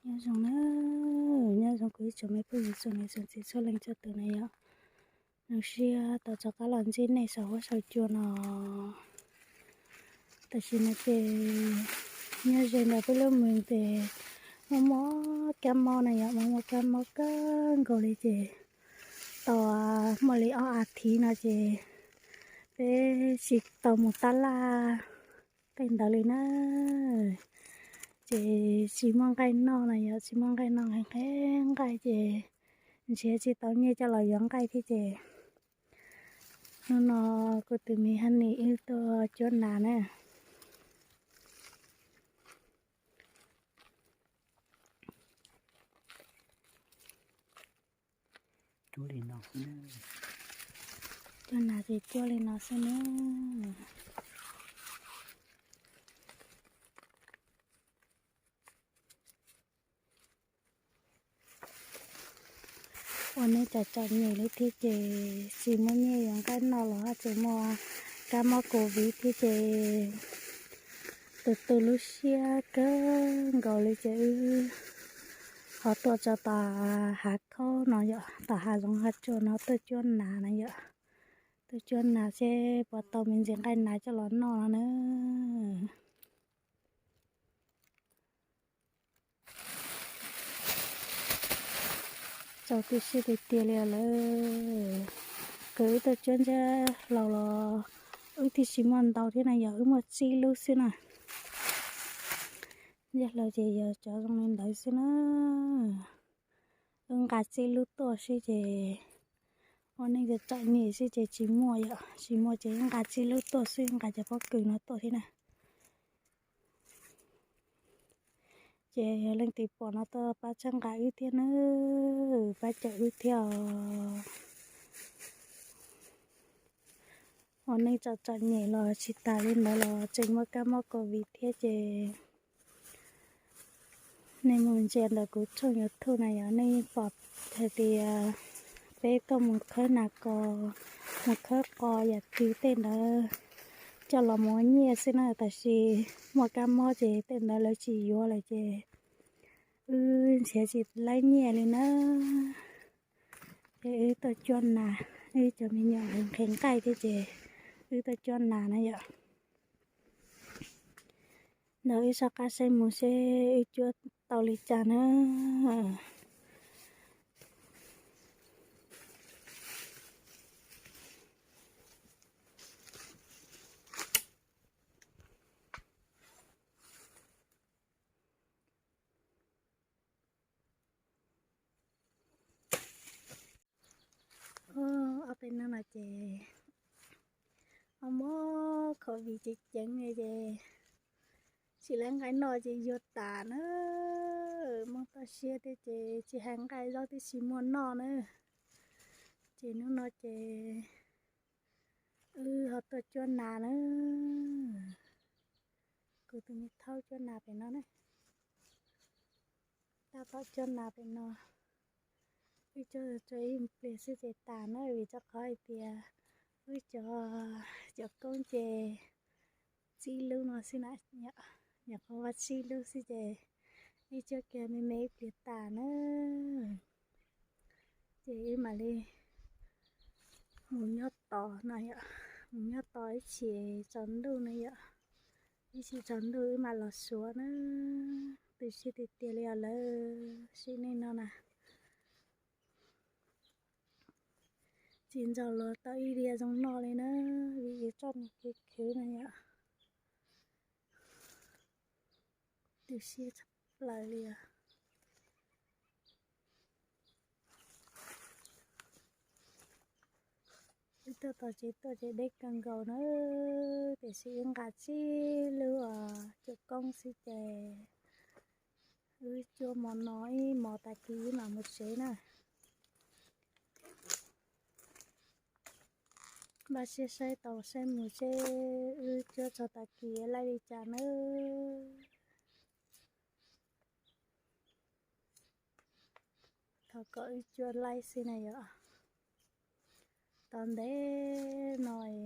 Nyob zoo na, nyob zoo kuv ib tsoom me phooj ywg txhua niam txhua txiv txhua leej txhua tus na yom. Zoo siab tau rov qab los ntsib nej saum huab saum cua no. Tam sim no ces nyob ze ntawm peb lub moos ces muaj muaj kab mob na yom, muaj muaj kab mob kawg nkaus li ces tau muaj li ob as thiv no ces peb tsis tau mus tab laj tej ntawd li na. Ces tsis muaj nqaij noj na yom, tsis muaj nqaij noj, nqhis nqhis nqaij ces nrhiav tsis tau nyiaj coj los yuav nqaij thiab ces hnub no kuv tus me honey wb tuaj cuab nas na. Cuab nas ces cuab li no xwb na. Ua neej txom txom nyem li thiab ces tsis muaj nyiaj yuav nqaij noj los tseem muaj kab mob covid thiab ces tus tu lub siab kawg nkaus li ces wb ho tuaj txog tom hav khaub no yom, tom hav zoov hav tsuag no tuaj cuab nas na yom. Tuaj cuab nas seb puas tau me ntsis nqaij nas coj los noj no na. Txaus tu siab tiag tiag li lawm. Kws wb tuaj cuab ntsej laus los wb thiaj tsis muaj ntau thiab na yom, wb muaj tsib lub xwb na. Ntsej laus ces yog cov zoo li ntawd xwb na. Wb nqa tsib lub tuaj xwb ces ua neej txom txom nyem xwb ces tsis muaj yom, tsis muaj ces wb nqa tsib lub tuaj xwb, nqa cov pob kws no tuaj thiab na. Ces yog leej twg pom no tuaj pab txhawb nqa wb thiab nawb, pab cawm wb thiab os. Ua neej txom txom nyem los tsis tas li ntawd los tseem muaj kab mob covid thiab ces nej mus ntsia ntawm kuv tshooj YouTube na yog nej yeej pom hais tias peb tuaj mus khawb nas kos, mus khawb qos yam twg tej ntawd coj los mus ua nyiaj xwb na, tab sis muaj kab mob ces tej ntawd lawv tsis yuav lawm ces wb nrhiav tsis laib nyiaj li na. Ces wb tuaj cuab nas, wb cov me nyuam nqhis nqaij thiab ces wb tuaj cuab nas na yom. Ntawd wb soj qab saib mus seb wb cuab tau li cas na. Ob peb hnub no ces mob mob covid ceev ceev li ces tsis laib nqaij noj ces yuag tas na. Mob toj siab thiab ces tsis hais nqaij zaub twb tsis muaj noj na. Ces hnub no ces wb ho tuaj cuab nas na. Kuv tus me thaub cuab nas pem no na. Tab tom cuab nas pem no. Wb cuab tsuas ib pliag xwb ces tas na, vim rau qhov hais tias wb cov, cov koob ces tsib lub no xwb na, nyuam qhuav ua tsib lub xwb ces wb cuab kiag me me ib pliag tas na. Ces wb mam li mus nyob tod no yom, mus nyob tod ib chim tsaus ntuj no yom, ib chim tsaus ntuj wb mam los suav na. Tu siab tiag tiag li os lawv, sim neej no na. Tsis ntxaus los tau ib diav zoo noj li na, vim yus txoj me kev khwv no yom. Tu siab tshaj plaws li os. Wb tuaj tod tsev tuaj ces deb kawg nkaus na, tiam sis wb nqa tsib lub os, cuab koob xwb ces wb cuab hmo no ib hmos tas kis wb mam mus tsev na. Npaj siab saib tau saib mus seb wb cuab txog tas kis laij li cas nawb. Thov kom wb cuab laij xwb na yom. Tau ntev no es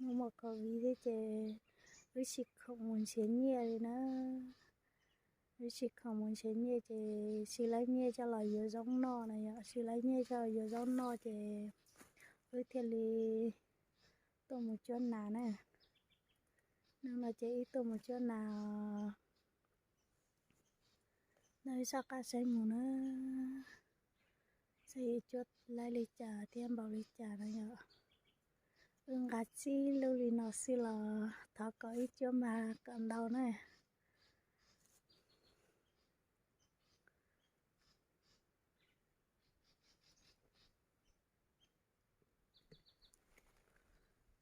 muaj muaj covid thiab ces wb tsis khoom mus nrhiav nyiaj li na. Wb tsis khoom mus nrhiav nyiaj ces siv lawv nyiaj coj los yuav zaub noj na yom, siv lawv nyiaj coj los yuav zaub noj ces wb thiaj li tuaj mus cuab nas na. Hnub no ces wb tuaj mus cuab nas os. No wb soj qab saib mus na, saib wb cuab laib li cas thiab npaum li cas no yom. Wb nqa tsib lub li no xwb los thov kom wb cuab mas kom ntau na.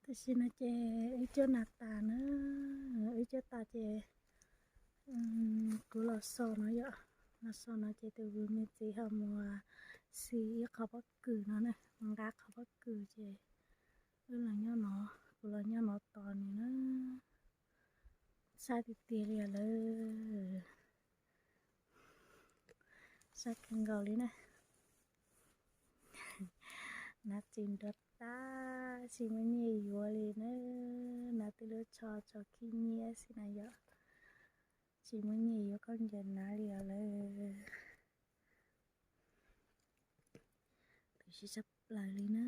Tam sim no ces wb cuab nas tas na, wb cuab tas ces kuv los so no yom, los so no ces tus me txiv ho mus xis ib qho pob kws no na, mus nqa qho pob kws ces wb los nyob no, kuv los nyob no tos nws na. Sab tiag tiag li lawm, sab kawg nkaus li na. Nas txi nrov tag, tsis muaj nyiaj yuav li na. Nas twb lub tsho tsho khib nyiab xwb na yom, tsis muaj nyiaj yuav khaub ncaws nas li os lawm. Tu siab tshaj plaws li na.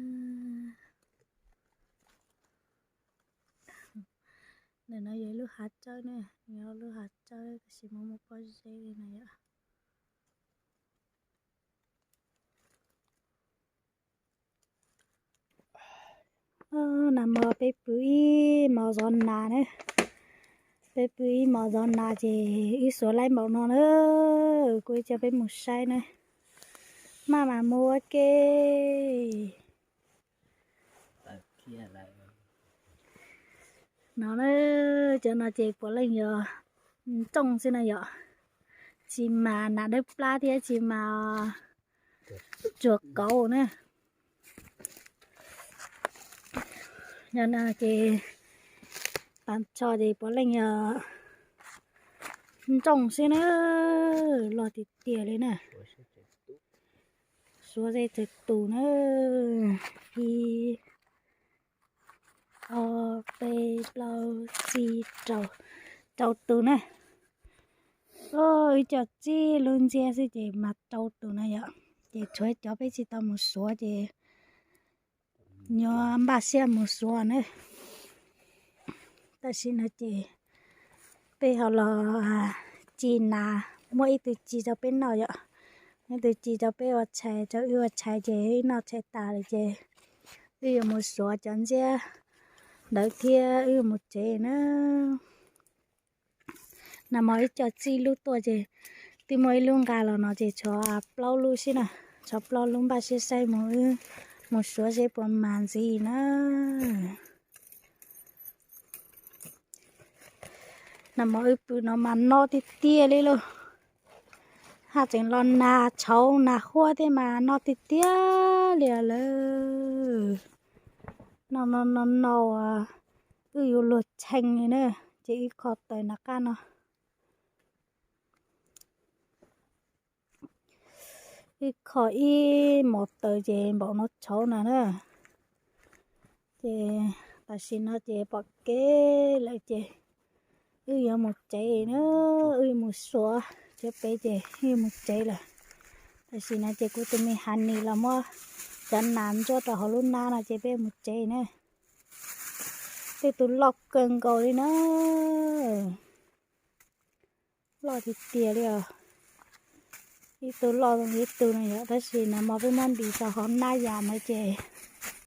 Ntawm no yog ib lub hav tsawb na, yog lub hav tsawb tab sis muaj muaj pob zeb li no yom. Nag hmo peb pw ib hmos zov nas na, peb pw ib hmos zov nas ces wb xuav laib npaum no na, kuv coj peb mus saib na. Maj mam mus ua ke. No na, cov no ces puav leej yog ntsooj xwb na yom, tsis mas nas dawb plab thiab tsis mas tsuag kauv na. Cov no ces pas tsho ces puav leej yog ntsooj xwb na, loj tiag tiag li na. Suav zeb txawg tus na, ib, ob, peb, plaub, tsib, rau, rau tus na. Wb coj tsib lub ntxiab xwb ces mas rau tus na yom, ces tshuav cov peb tsis tau mus suav ces nyob npaj siab mus suav na. Tam sim no ces peb ho los ci nas, muab ib tug ci rau peb noj yom, ib tug ci rau peb ua tshais, rau wb ua tshais ces wb noj tshais tas lawm ces wb yuav mus suav cov ntxiab ntawd thiab wb yuav mus tsev na. Nag hmo wb coj tsib lub tuaj ces twb muaj ib lub nqa los no ces tshuav plaub lub xwb na, tshuav plaub lub npaj siab saib mus, mus suav seb puas mas ntxiv na. Nag hmo wb pw no mas no tiag tiag li lauj. Haj tseem los nag tshauv nag huab thiab mas no tiag tiag li lawm. No no no no, wb yuav luag tshee li na, ces wb kho taws nram qab no. Wb kho ib mos taws ces npaum no tshauv na na. Ces tam sim no ces pom kev lawm ces wb yuav mus tsev na, wb yuav mus suav cov pem ces wb yuav mus tsev lawm. Tam sim no ces kuv tus me hav nis los muab cov nas ntsuab rau hauv lub hnab no ces peb mus tsev na. Tej tus loj kawg nkaus li na. Loj tiag tiag li os. Ib tug loj zoo li ib tug no yom, tab sis nag hmo peb muab ntim rau hauv hnab yas no ces